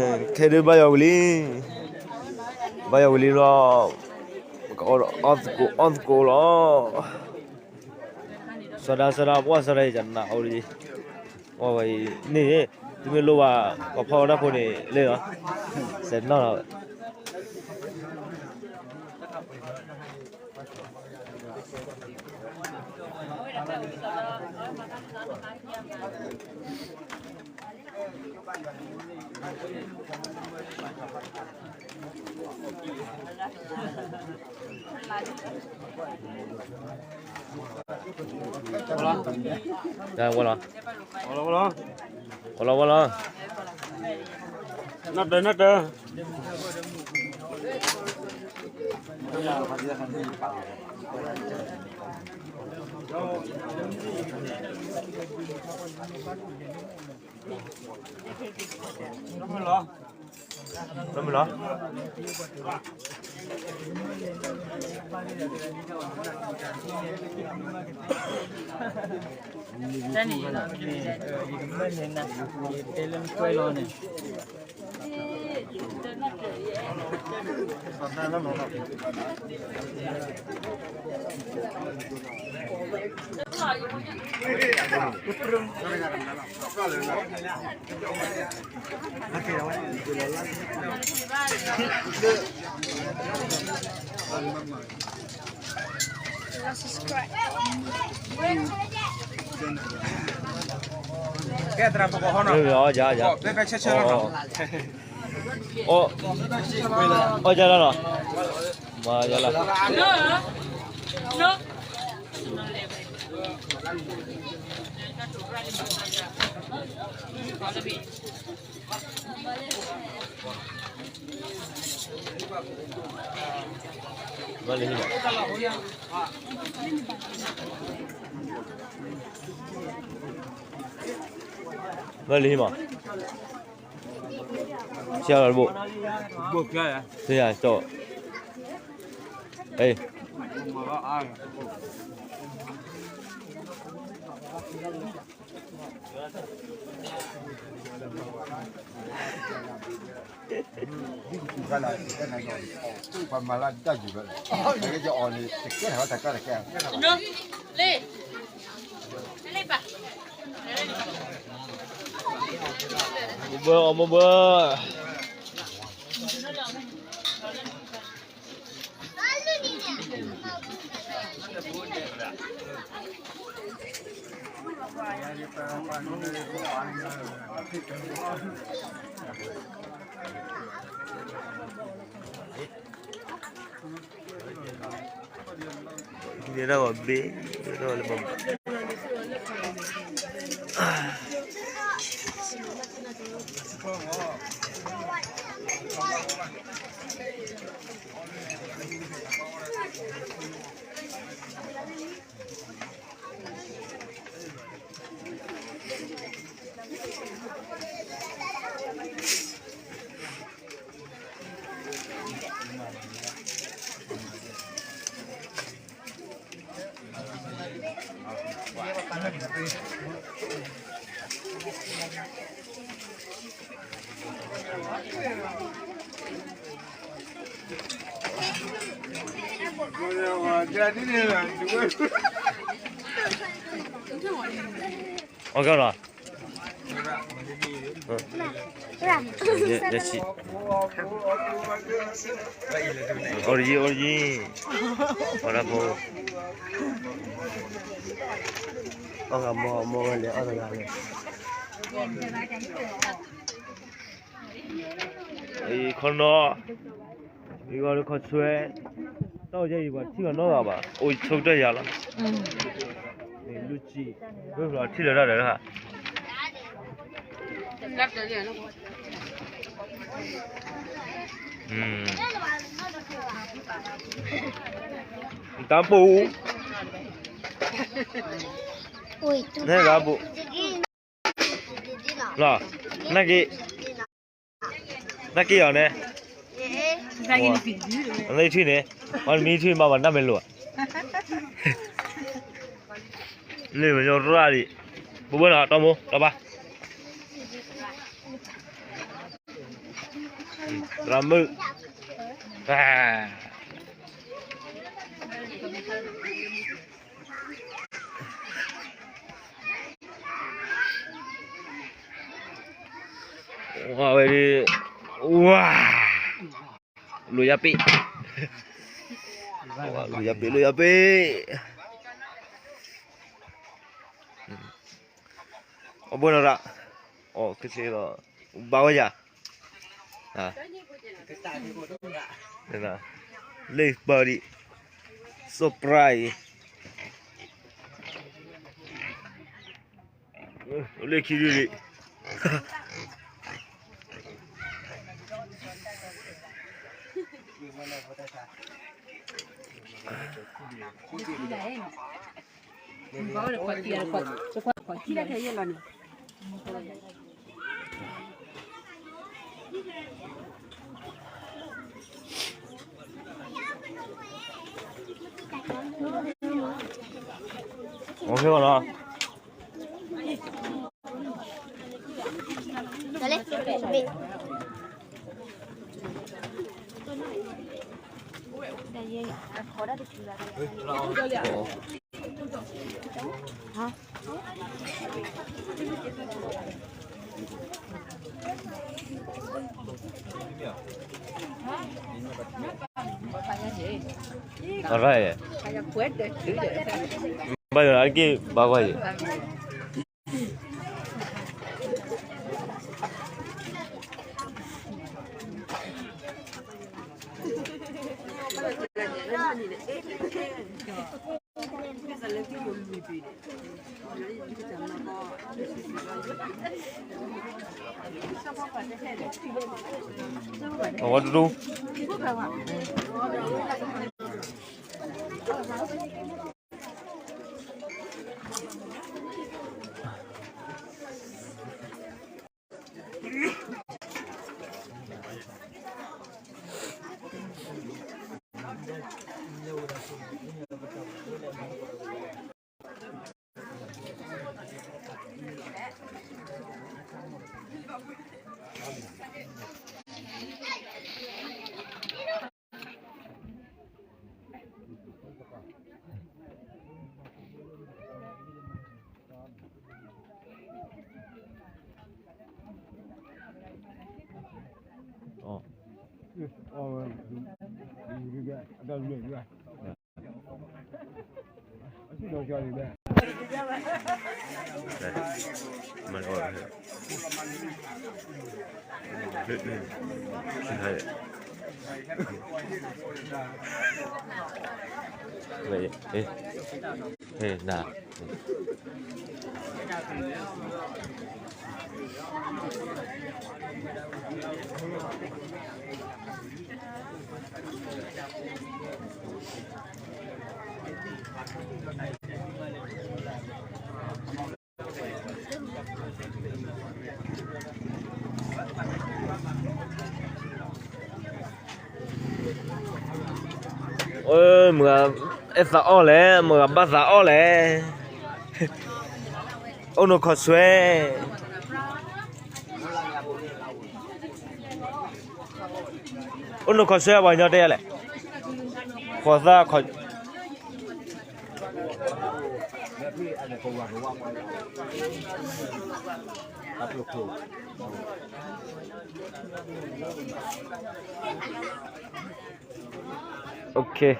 ခဲဒုးဘၣ်ယီၤဝံၤလံ, ဘၣ်ယီၤဝံၤလံလီၤ, ပကအီၣ်သကိးအီၣ်သကိးလီၤ, စီၤဒၤ စီၤဒၤ ပှၢ်စီၤဒၤအံၤ ကနၣ်အိၣ်လံ, အဝဲအံၤန့ၣ် သုမ့ၢ်လိၣ်ဘၣ် ပှၤဖီၣ်ဝဲဒၣ်ဖိန့ၣ် လၢလီၤ, စဲးနီၣ်လီၤ. ဝဲလီၤ, ဝဲလီၤ, ဝဲလီၤ, နီၢ်တၢၤ နီၢ်တၢၤ. တၢ်န့ၣ် ယကမၢန့ၢ်နၤ, ယတဲလၢနကွဲးလီၤန့ၣ်. ကဲ သရၣ် ပကဟီနီၤ, ယၤ ယၤ အိၣ် အိၣ် ယၤလီၤနီၤ, မၤယၤလီၤ. မၢလၢဟံၣ်မး, မၢလၢဟံၣ်မး, ဆရာတော်ဘိ, ဘိကျါ, ဆရာတော်, အေး. ဘၢ အီၣ်မ့ၢ်ဘၢ. ဒ်န့ၣ်ဒီးဘၣ်ဘ့ၣ်, ဒီးလၢဘၣ်ဘ့ၣ်. OK လီၤ. အိၣ်ယံၤ အိၣ်ယံၤ, အီၣ်ဒၣ်ဖိ, အီၣ်ဂၤမိၢ်မိၢ်ဝဲလဲၤအီၣ်တဂၤလဲၣ်. ခီနီၤ, မ့ၢ်ဂီၤလၢခီဆွဲ, တၢ်အိၣ်ယဲအံၤ ပှၤထံၣ်အီၤနီတဂၤဘၣ်, အိၣ်ဆိကတၢၢ်ယၤလီၤ. မ့ၢ်လူၤစံး, မ့ၢ်ထံၣ်လၢတၢ်ဒီးတခါ, တၢ်ပူၤ, နတၢ်ပူၤ လီၤ, နက့ၤ, နက့ၤအီၤန့ၣ်, နထံၣ်န့ၣ်, အီၤမ့ၢ်ထံၣ်မးဘၣ်နၢ်မဲာ်လိာ်, လ့ၣ်မညီရၣ်ဒံး, ဘိဘၢနီၤ တီမိၢ် တီပၢ်. သရၣ်မုၣ်, ဝဲဒၣ်, ဝါ, လိာ်ယါပ့ၣ်, လိာ်ယါပ့ၣ် လိာ်ယါပ့ၣ်, အဘိနီၤရၣ်, အီၣ်ကသ့ဒီး ဘၣ်ဝဲယၤ, လ့ပၢ်ဒံး, surprise, လ့ခံဒံးဒံး OK လီၤ. အရၣ်, ဘၣ်ယိၣ်အက့ၢ်ဘၣ်ကွၢ်ယဲၢ်. အဝဲတဒူၣ် မုၢ်ဂၤအဲၣ်သးအီၣ်လဲၣ်, မုၢ်ဂၤဘၣ်သးအီၣ်လဲၣ်, အိၣ်နိခိးဆွဲ အိၣ်နိခိးဆွဲ ပှၤကညီတဲယၤလဲၣ်, ခိးသၣ်ခိး OK.